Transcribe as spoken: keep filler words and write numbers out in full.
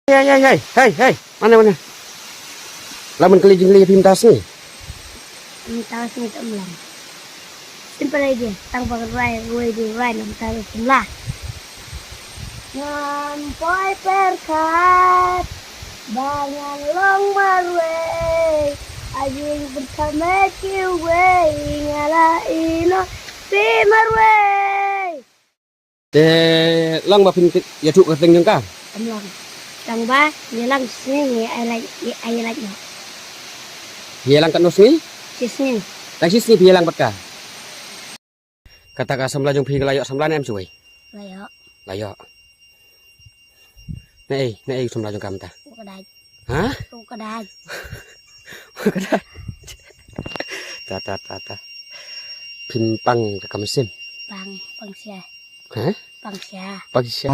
Hei, hei, hei, hei, hei. Mane, mane? Lah ban kylli jingkylli ïa phi mynta sngi. Mynta sngi te ym long. Simple idea. Tang ba ka rwai, rwai, rwai, rwai, mynta ruh ym lah. Ngan poi pyrkhat ba ngan long marwei. A jingpyrkhat me kiwei nga la ïehnoh phi marwei. Te long ba phin ïathuh ka kyrteng jong ka? Ym long. Tang ba ïalang sngi ïa ai lait, ïa ai lait noh. Ïalang katno sngi? Shi sngi. Tang shi sngi phi ïalang bad ka. Kata ka samla jong phi ka la ïoh samla ne em shuwa? La ïoh. La ïoh. Naei, naei u samla jong ka mynta? U ka dait. Ha? U ka dait. U ka dait. Ta, ta, ta, ta. Phin pang ka ka mynsiem. Pang, pang sha. Ha? Pang sha. Pang sha.